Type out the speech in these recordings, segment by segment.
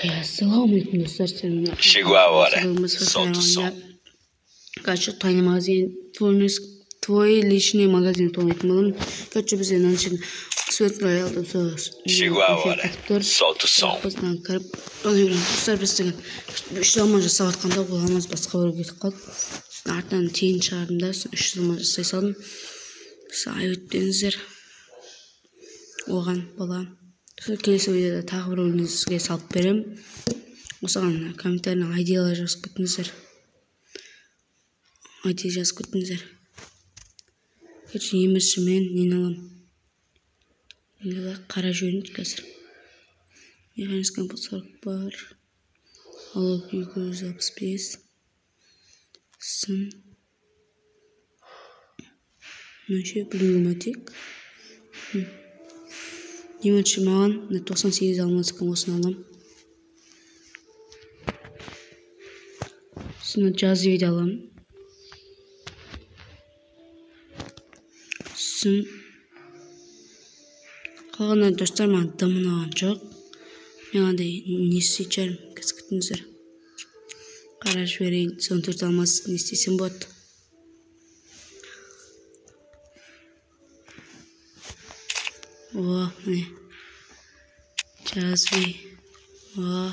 Ассалаумағалейкум достар. Chegou a hora. Solta o som. Короче, тайный магазин, твой личный магазин туралы боламын. Короче, біз мына Chegou a hora. Solta o som. Кіріп, достар, біз деген 3 алмаз жасап жатқанда ол алмаз басқа біреуге кетіп қалды. Сосын артынан тиын шығардым да, сосын 3 алмаз жасай салдым. Сосын айып өтпеңіздер оған бала. Сосын келесі видеода тағы бір өлеңді салып беремін. Осыған комментарийна идеялар жазып кетіңіздер. Идея жазып кетіңіздер. Короче, ең бірінші мен нені аламын? Енді қара жіберейінші қазір. Механический 40 бар. Алып 265. Сын. Неше блюматик. Ең бірінші маған 98 алмаз екен, осыны аламын. Сосын жазып аламын. Сосын қалғандар достар маған дым ұнаған жоқ. Мен андай не істейтін шығармын, қазір күтіңіздер. Қарап жіберейін, соны 4 алмаз не істесем болады. О, міне. Жазбай. О.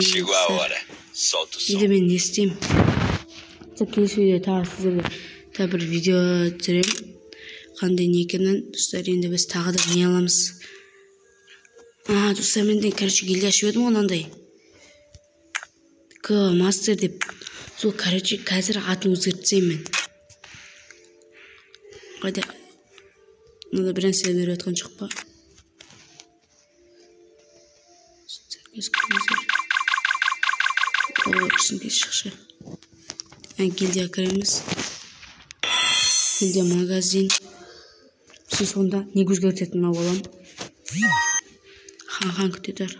Chegou a hora. Solta o som. Енді мен не істеймін? Келесі видеода тағы сіздерге тағы бір видео түсіремін. Қандай не екенін. Достар, енді біз тағы да не аламыз? Достар, мен де, короче, гильдия ашып едім ғой мынандай. К мастер деп. Сол, короче, қазір атын өзгертсем мен. Қайда? Мынада бір нәрсе беріп жатқан жоқ па? Түсінбей шықшы. Гильдия кіреміз. Гильдия магазин. Сосын сонда не өзгертетін мынау балам? Хан күте тұр.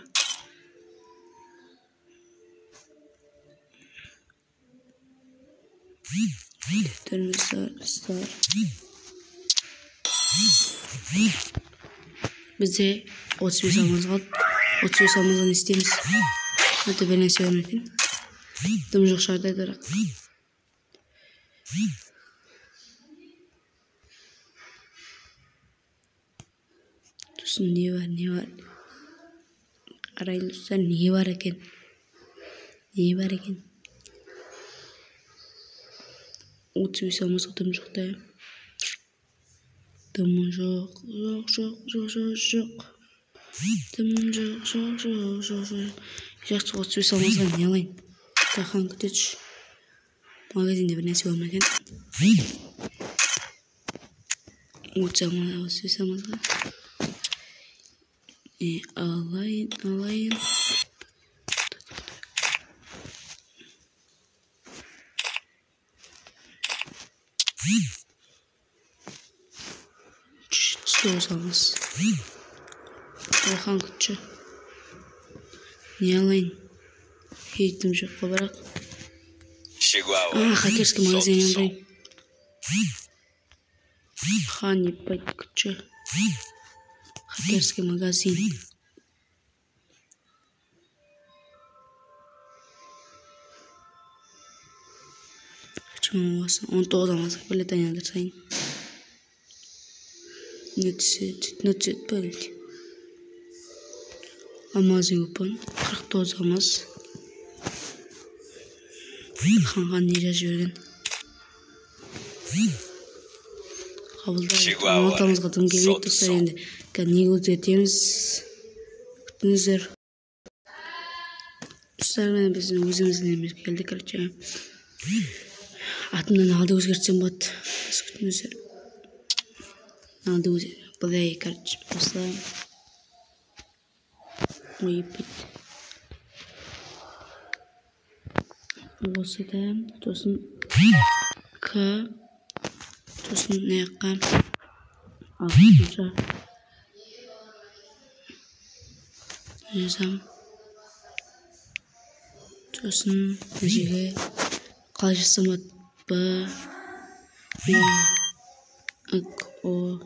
Күте достар. Бізде 35 алмаз қалды. 35 алмазға не істейміз? Өте бір нәрсе бар ма екен? Дым жоқ шығар да бірақ. Сосын не бар, не бар? Қарайын достар, не бар екен? Не бар екен? 35 алмазға дым жоқ та. Дым жоқ, жоқ, жоқ, жоқ, жоқ, жоқ. Дым жоқ, жоқ, жоқ, жоқ, жоқ. Жақсы, 35 алмазға не алайын? Тахан күтетші. Магазинде бір нәрсе бар ма екен? 35 алмазға. Алайын, алайын. Тоғыз алмаз. Тахан күтші. Не алайын? Хейтім жоқ қой бірақ. Хакерский магазин алайын. Хан ебать күтші. Хакерский магазин. Почему осы? 19 алмаз білет айналдырсайын. Не түседі, не түседі бәлки. Алмазы купон. 49 алмаз. Ханға не жазып жіберген? Қабылдады. 16 алмазға дым келмейді достар, енді қазір не өзгертеміз? Күтіңіздер. Достар, міне біздің өзіміздің неміз келді, короче. Атымнан алды өзгертсем болады. Күтіңіздер. Алды былай, короче, осылай. Ой, ебать. Осы да, сосын К, сосын мына жаққа ағылшынша жазамын. Сосын мына жерге қалай жазсам болады? Б, Е, К, О.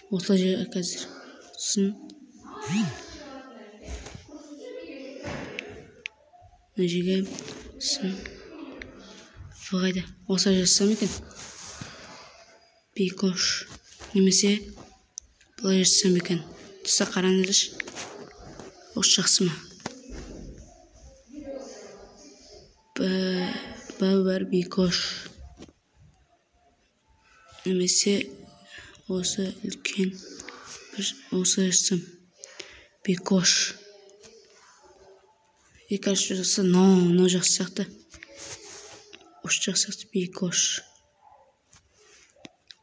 Осылай қазір. Сосын Мына жерге сосын В қайда? Осылай жазсам екен. Бикош. Немесе былай жазсам екен. Достар, қараңыздаршы. Осы жақсы ма? Б, Б бар Бикош. Немесе осы үлкен бір осы жазсам. Бикош. Екінші жақсы, но, но жақсы сияқты. Осы жақсы сияқты Бикош.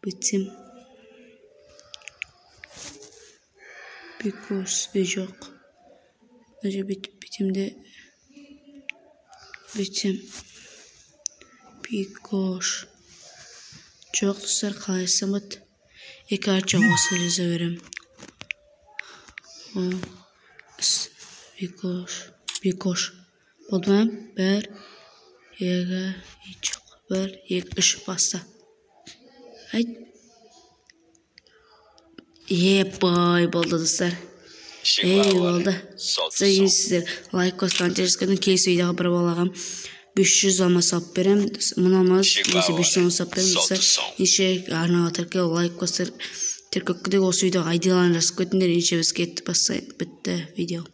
Бүйтсем. Бикош, жоқ. Мына жерге бүйтіп бүйтем де бүйтсем. Бикош. Жоқ, достар, қалай жазсам болады? Короче, осы жаза беремін. О, С, Бикош. Бикош. Болды ма? 1, 2, жоқ. 1, 2, 3, баста. Айт. Ебай, болды, достар. Chegou a Ей, hora. болды. Solta o som. Сіздер лайк басып, комментарий жазып кетіңдер. Келесі видеоға бір балаға 500 алмас алып беремін. 1000 алмас, Chegou a немесе 500 hora. алмас алып беремін. Solta Достар, o som. неше арнаға тіркел, лайк басып, тіркеліп кетейік. Осы видеоға айдиларын жазып кетіңдер. Ендеше біз кеттік, бастай бітті видео.